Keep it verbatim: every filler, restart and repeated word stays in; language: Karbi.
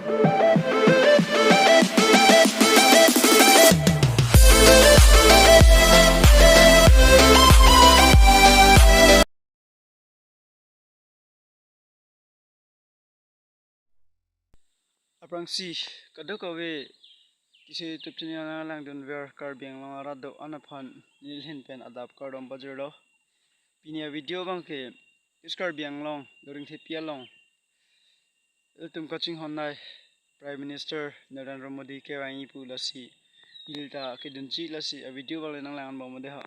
Aphrangsi kadokave T C YouTube channel nanglangdunver Karbi Anglong arat do-an aphan neli ahin pen adap kardom pajirlo. Pini avideo abangke East Karbi Anglong Loringthepi along ilitum kachinghonnei Prime Minister Narendra Modi kevangji pu lasi neli ta kedunji, lasi avideo abang le nanglang-an bom mo dei ha.